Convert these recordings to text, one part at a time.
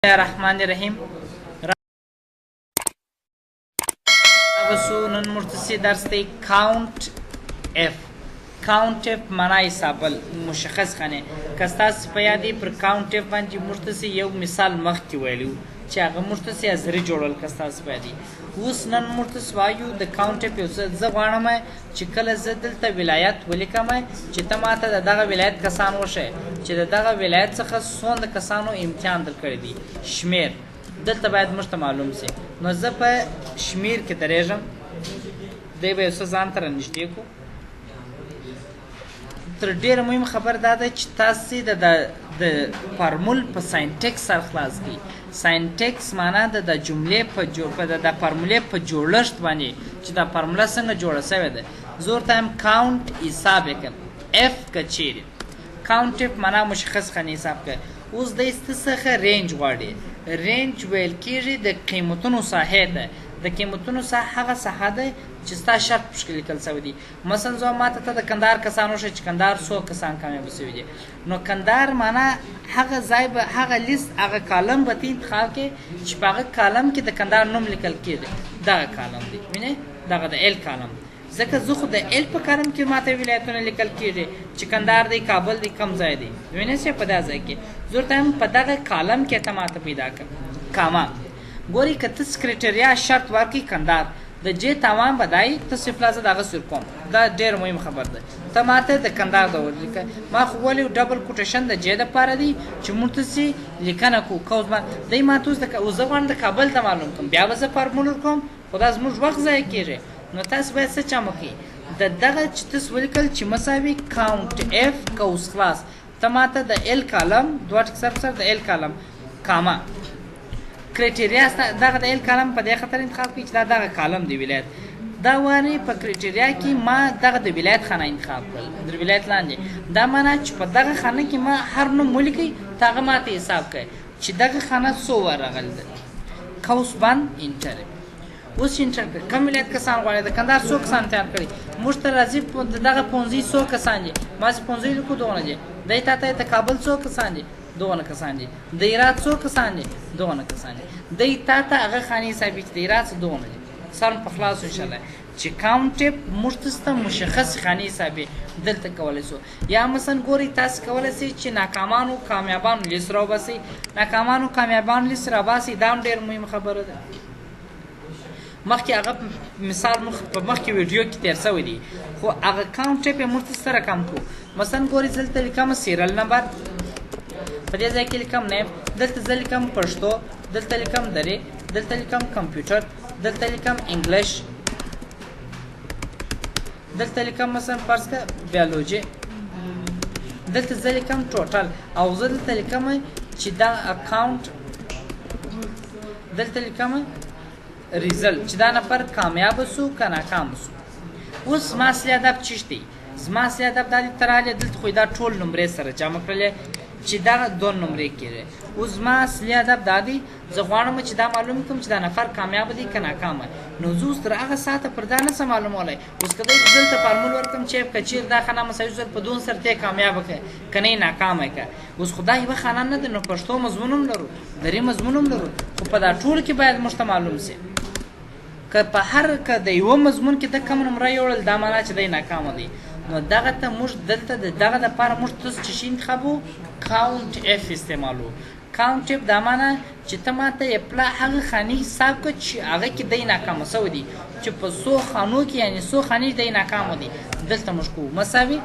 الرحمن الرحیم. راوسو نن موږ ته درس دی count if. Count if معنا حسابل مشخص خانه. که ستاسو په یاد پر count if باندې موږ ته یو مثال مخکې ویلی چې هغه موږ ته ازري جوړول، که ستاسو په یاد. اوس نن موږ ته وایو د count if یو څه. زه غواړم چې کله زه دلته ولایت ولیکم چې ته ماته د دغه ولایت کسان وښیې چې د دغه ولایت څخه څومره کسانو امتحان درکړی دی، شمیر دلته باید موږ ته معلوم سي. نو زه په شمیر کې درېږم، دی به یو څه ځان ته رانږدې کړو. تر ډېره مهم خبر دا ده چې تاسې د فارمول په syntax سره خلاص کړئ. Syntax معنا ده د جملې په د فارمولې په جوړښت باندې چې دا فارموله څنګه جوړه شوې ده. زه ورته وایم count حساب یې کړم if که چیرې count if معنا مشخص خانې حساب کړه. اوس دی څخه range غواړي. Range ویل کېږي د قیمتونو ساحې ته. د قیمتونو ساحه هغه ساحه ده چې ستا شرط پکې لیکل شوی دی. مثلا زه ماته ته د کندهار کسان وښیه چې کندهار څو کسان کامیاب شوي دي. نو کندهار معنا هغه ځای به هغه لیست هغه column به ته انتخاب کړې چې په هغه column کې د کندهار نوم لیکل کېږي. دغه column دی، وینې، دغه د L column، ځکه زه خو د L په column کې ماته ولایتونه لیکل کېږي چې کندهار دی، کابل دی، کوم ځای دی، وینې چې په دا ځای کې زه ورته وایم په دغه column کې ته ماته پیدا کړه. کاما ګوري که ته criteria شرط ورکړې کندهار د جې تاوان به دای ته صفلا زه د هغه سر کوم. دا ډېر مهم خبر ده. ته ماته د کندهار د ولیکه، ما خو ولې double quotation د جې دپاره دی چې موږ ته سي لیکنه کوو. قوس باندې دی ماته اوس اوس زه غواړم د کابل ته معلوم کړم، بیا به زه فارمول ورکوم، خو دا زموږ وخت ضایع کېږي. نو تاسو باید څه چم وکړئ، د دغه چې تاسو ولیکل چې مساوي count if قوس خلاص، ته ماته د L column دوه ټکي سر سر د L column comma criteria دغه د L column په دې خاطر انتخاب کړي چې دا دغه column دی ولایت. دا وانه په criteria کې ما دغه د ولایت خانه انتخاب کړل، د ولایت لاندې. دا معنا چې په دغه خانه کې ما هر نوم ولیکئ ته هغه ماته حساب کړئ چې دغه خانه څو واره راغلې ده. قوس بند enter. اوس enter کړئ کوم ولایت کسان غواړي، د کندهار څو کسان تیار کړي، موږ ته راځي د دغه پوهنځي څو کسان دي، ما چې پوهنځي لیکو دغونه دي، دی تا ته د کابل څو کسان دي، دغونه کسان دي، د هرات څو کسان دي، دغونه کسان دي، دی تا ته هغه خانې حسابي چې د هرات څه دغونه دي. سر په خلاص انشاءالله چې count if موږ ته مشخص خانې حسابي دلته کولی سو. یا مثلا ګورئ تاسو کولی سئ چې ناکامانو کامیابانو لیست راوباسئ، ناکامانو کامیابانو لیست راباسئ، دا هم ډېر مهم خبره ده. مخکې هغه مثال مخ په مخکې ویډیو کې تېر شوی دی، خو هغه count if یې موږ ته سره کم کړو. مثلا ګورئ زه دلته لیکم serial number، په دې ځای کې لیکم name، دلته زه لیکم پښتو، دلته لیکم دري، دلته لیکم کمپیوټر، دلته لیکم English، دلته لیکم مثلا فرض کړه بیولوژي، دلته زه لیکم total، او زه دلته لیکم چې دا account، دلته لیکم result چې دا نفر کامیاب سو که ناکام سو. اوس زما اصلي هدف چیش دی؟ زما اصلي هدف دا دی ته راغلې دلته خو یې دا ټول نمرې سره جمع کړلې چې دغه دوه نمرې کېږي. اوس زما اصلي هدف دا دی زه غواړم چې دا معلوم کړم چې دا نفر کامیاب دی که ناکام. نو زه اوس تر هغه ساعته پر دا نه څه معلومولی. اوس که دی زه دلته فارمول ورکړم چې که چېرې دا خانه مساوي شول په دون سره ته کامیاب کړه که نه یې ناکامه کړه. اوس خو دا یوه خانه نه ده، نو پښتو مضمون هم لرو، دري مضمون هم لرو، خو په دا ټولو کې باید موږ ته معلوم سي که په هر که د یوه مضمون کې د کم نمره یوړل دا معنا چې دی ناکامه دی. نو دغه ته موږ دلته د دغه دپاره موږ تاسو چې شي انتخابو count if استعمالو. Count if دا معنا چې ته ماته یې پلا هغه خانې حساب کړه چې هغه کې دی ناکامه سوی دی، چې په څو خانو کې یعنې څو خانې دی ناکامه دی. دلته موږ کوو مساوي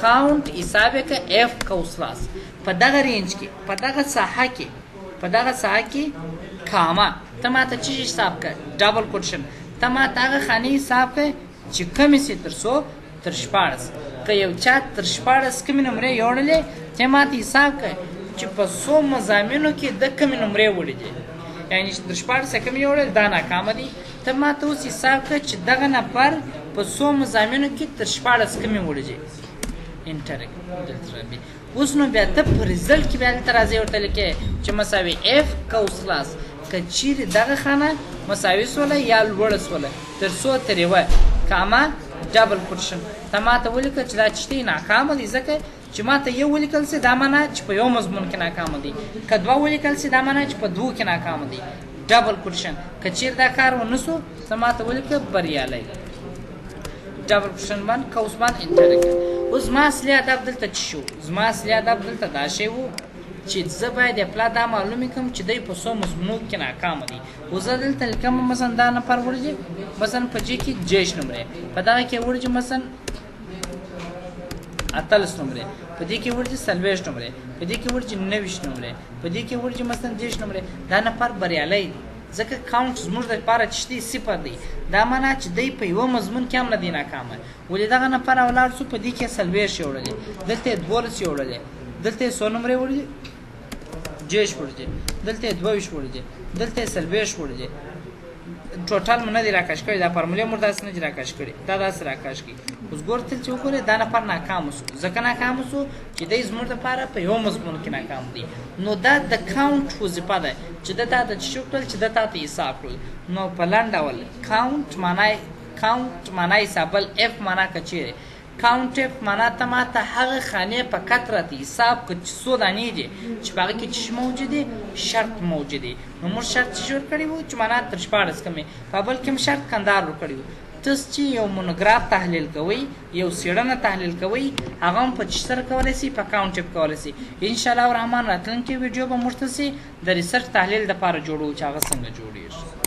count حساب یې کړه if قوس خلاص په دغه range کې په دغه ساحه کې په دغه ساحه کې کاما ته ماته چې حساب کړه double quotation، ته ماته هغه خانې حساب کړه چې کمې سي تر څو تر 16. که یو چا تر 16 کمې نمرې یوړلې ته ماته حساب کړه چې په څو مضامینو کې د کمې نمرې وړي دي، یعنې چې تر 16 کمې یوړل دا ناکامه دي. ته ماته اوس حساب کړه چې دغه نفر په څو مضامینو کې تر 16 کمې وړي دي. Enter دلته راځي. اوس نو بیا ته په result کې بیا دلته راځې ورته لیکې چې مساوي if قوس خلاص که چیرې دغه خانه مساوي سوله یا لوړه سوله تر څو تر یوه comma double quotation، ته ماته ولیکه چې دا چې دی ناکامه دی ځکه چې ماته یو ولیکل سي دا معنا چې په یو مضمون کې ناکام دی، که دوه ولیکل سي دا معنا چې په دوو کې ناکام دی. double quotation که چیرې دا کار ونه سو ته ماته ولیکه بریالی. double quotation باندې قوس باندې enter کړه. اوس زما اصلي هدف دلته څه شو؟ زما اصلي هدف دلته دا شی و چې زه باید اپلا دا معلومې کړم چې دی په څو مضمونو کې ناکام دی. اوس زه دلته لیکم مثلا دا نفر ورځي مثلا په جې کې 30 نمرې، په دغه کې ورځي مثلا 18 نمرې، په دې کې ورځي 40 نمرې، په دې کې ورځي 29 نمرې، په دې کې ورځي مثلا 30 نمرې. دا نفر بریالی دی ځکه count زموږ دپاره چې دی صفر دی، دا معنا چې دی په یوه مضمون کې هم نه دی ناکامه. ولې دغه نفر ولاړ سو په دې کې 40 یې وړلې، دلته یې 12 یې وړلې، دلته یې څو نمرې وړلې؟ 30 وړلې، دلته یې 22 وړلې، دلته یې 40 وړلې. total مو نه دی راکش کړی، دا فارمولې مو داسې نه دي راکش کړي، دا داسې راکش کړي. اوس ګور تل چې وګورئ دا نفر ناکام سو، ځکه ناکام سو چې دی زموږ دپاره په یو مضمون کې ناکام دی. نو دا د count وظیفه ده چې ده تا ته څه وکړل، چې ده تا ته حساب کړل. نو په لنډ ډول count معنا، count معنا حسابل، if معنا که چیرې count if معنا ته ماته هغه خانې په کت راته حساب کړه چې څو دانې دي چې په هغه کې څه موجود دي، شرط موجود دی. نو موږ شرط څه ورکړی وو چې معنا تر 16 کمې، په بل کې هم شرط کندهار ورکړی وو. تاسو چې یو مونوګراف تحلیل کوئ، یو څېړنه تحلیل کوئ، هغه هم په څه سره کولی سي؟ په count if کولی سي. انشاءالله الرحمن راتلونکې ویډیو به موږ تاسې د research تحلیل دپاره جوړوو چې هغه څنګه جوړېږي.